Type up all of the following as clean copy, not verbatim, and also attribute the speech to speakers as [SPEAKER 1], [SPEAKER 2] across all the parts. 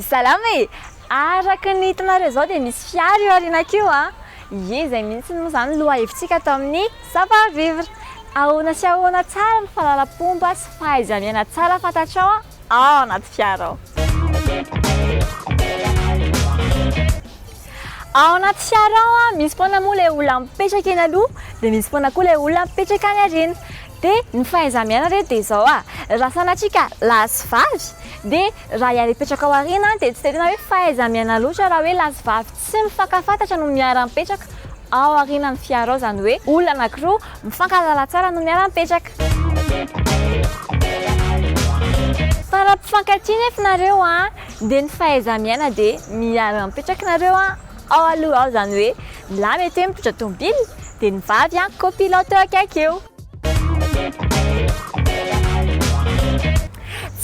[SPEAKER 1] Salama e! Araka ny hitanareo izao dia misy fiara io aorianako io an! Ie, izay mihitsy moa izany ny lohahevitsika ato amin'ny Savoir Vivre. Ahoana sy ahoana tsara ny fahalalam-pomba sy fahaiza-miaina tsara fantatrao ao anaty fiara ao? Ao anaty fiara ao misy foana moa ilay olona mipetraka eny aloha dia misy foana koa ilay olona mipetraka any aoriana. Dia ny fahaiza-miaina re dia izao a, raha sanatria ka lahy sy vavy dia raha hiara-hipetraka ao aoriana dia tsy dia tena hoe fahaiza-miaina loatra raha hoe lahy sy vavy tsy mifankafantatra no miara-mipetraka ao aorianan'ny fiara ao, izany hoe olona anankiroa mifankahalala tsara no miara-mipetraka. Fa raha mpifankatia nefa nareo a, dia ny fahaiza-miaina dia miara-mipetraka nareo ao aloha ao, izany hoe ny lahy mety hoe mitondra tomobile dia ny vavy copilote eo akaiky eo.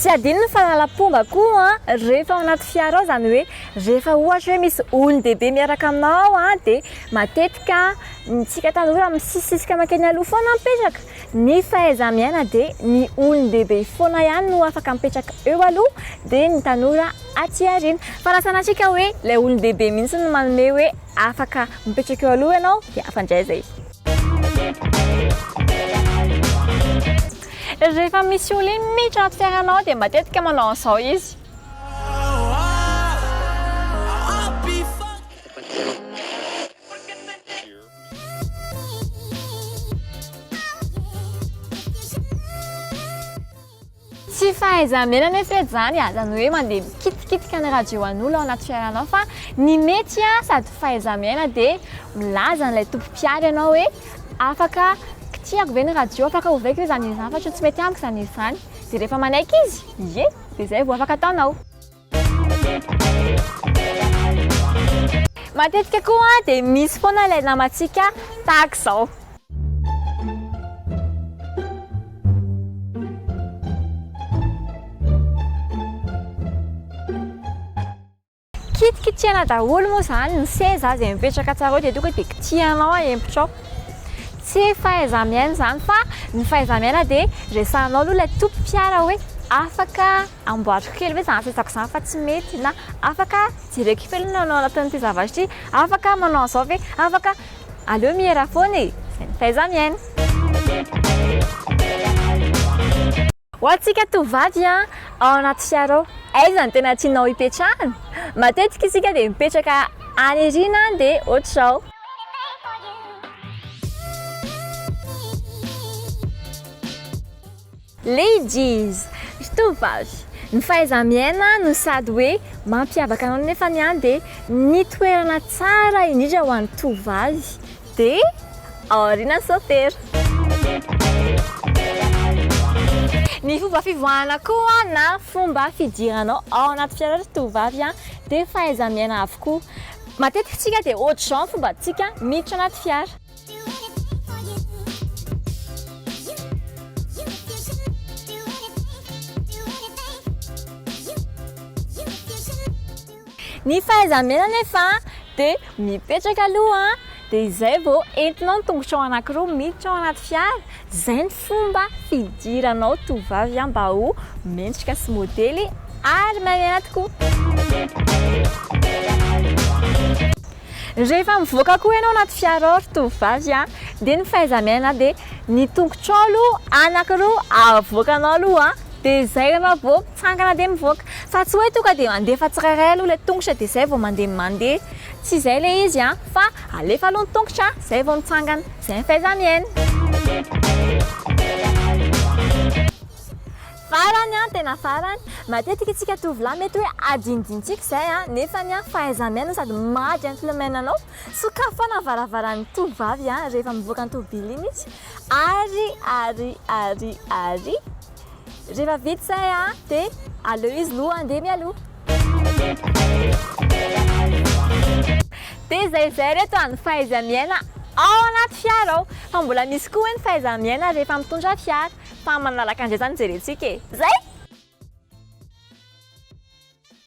[SPEAKER 1] Tsy adino ny fahalalam-pomba koa rehefa ao anaty fiara ao, izany hoe rehefa ohatra hoe misy olon-dehibe miaraka aminao ao dia matetika tsika tanora misisisika mankeny aloha foana mipetraka. Ny fahaiza-miaina dia ny olon-dehibe foana ihany no afaka mipetraka eo aloha dia ny tanora aty aoriana. Fa raha sanatria ka hoe ilay olon-dehibe mihitsy no manome hoe afaka mipetraka eo aloha ianao dia hafa indray izay. Rehefa misy olona iny miditra anaty fiaranao dia matetika manao an'izao izy. Tsy fahaiza-miaina anefa eto izany a, izany hoe mandeha mikitikitika ny radio an'olona ao anaty fiaranao fa ny mety a sady fahaiza-miaina dia milaza an'ilay tompom-piara ianao hoe afaka kitihako ve ny radio, afaka ovaiko ve izany hira izany fa ohatran'ny tsy mety amiko izany hira izany, dia rehefa manaiky izy, ie, dia izay vao afaka ataonao. Matetika koa dia misy foana ilay namantsika tahaka izao. Kitikitihana daholo moa izany ny seza izay mipetraka tsara eo dia tonga dia kitihanao ahempotra ao. Tsy fahaiza-miaina izany fa ny fahaiza-miaina dia resahanao aloha ilay tompom-piara hoe afaka amboariko kely ve izany sezako izany fa tsy mety na afaka jereko kely ny ao anatin'ity zavatra ity, afaka manao an'izao ve, afaka aleo miera foana e! Izay ny fahaiza-miaina. Ho antsika tovovavy ao anaty fiara ao, aiza no tena tianao hipetrahana? Matetika isika dia mipetraka any aoriana dia ohatr'izao. Ladies, ry tovovavy, ny fahaiza-miaina no sady hoe mampiavaka anao nefa ny ahy dia ny toerana tsara indrindra ho an'ny tovovavy dia aoriana ny sôfera. Ny fomba fivoahana koa na fomba fidiranao ao anaty fiara ry tovovavy dia fahaiza-miaina avokoa. Matetika isika dia ohatr'izao ny fombantsika miditra anaty fiara. Ny fahaiza-miaina anefa dia mipetraka aloha dia izay vao entinao ny tongotrao anankiroa miditra ao anaty fiara, izay ny fomba fidiranao tovovavy mba ho mendrika sy modely ary mahay miaina tokoa. Rehefa mivoaka koa ianao anaty fiara ao ry tovovavy a, dia ny fahaiza-miaina dia ny tongotrao aloha anankiroa avoakanao aloha dia izay ianao vao mitsangana dia mivoaka. Fa tsy hoe tonga dia mandefa tsirairay aloha ilay tongotra dia izay vao mandeha mandeha. Tsy izay ilay izy a, fa alefa aloha ny tongotra izay vao mitsangana. Izay ny fahaiza-miaina. Farany an, tena farany, matetika isika tovolahy mety hoe adinodinontsika izay an, nefa ny an fahaiza-miaina sady maha gentleman anao, sokafy foana ny varavaran'ny tovovavy an rehefa mivoaka ny tobile iny izy, ary ary ary ary rehefa vita izay an dia aleo izy loha handeha mialoha. Dia izay izay reto an, ny fahaiza-miaina ao anaty fiara ao, fa mbola misy koa hoe ny fahaiza-miaina rehefa mitondra fiara. Fa manaraka indray zany jerentsika e! Zay!